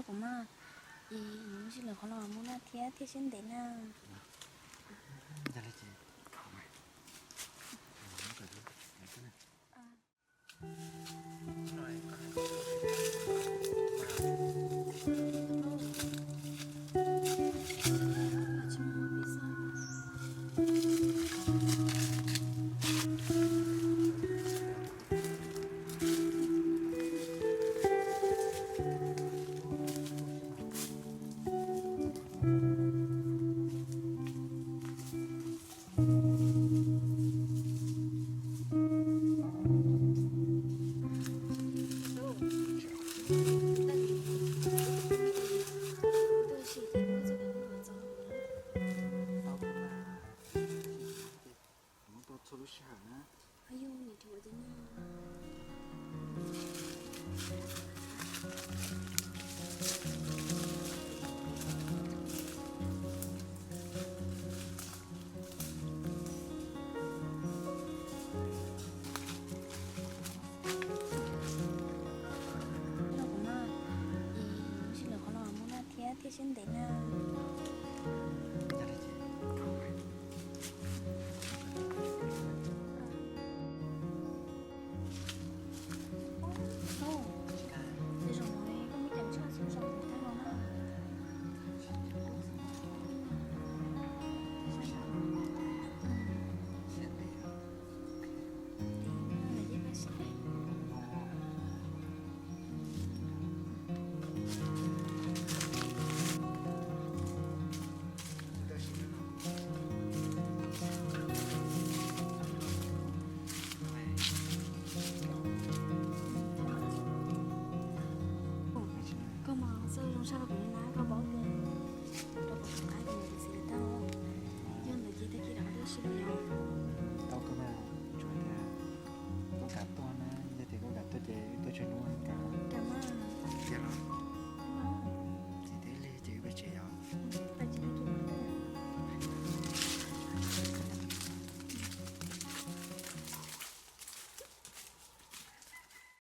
Kuv mas, es nws lub sij lawm qhov no muaj naj thiab thiaj siab ntev na. Muab tau txhua lub sij hawm na. Kuv mas, es nws lub sij lawm qhov no muaj naj thiab thiaj siab ntev na. Ub, ub, tej zaum koj muab cov ntshav xum zom mus tag los na. Koj mas txawj zoo sab rau kuv na, koj paub tias rau kuv tus qaib tus ntawd txiv tag, yog ntawd ces tag kis rov qab tuaj ua si dua yom.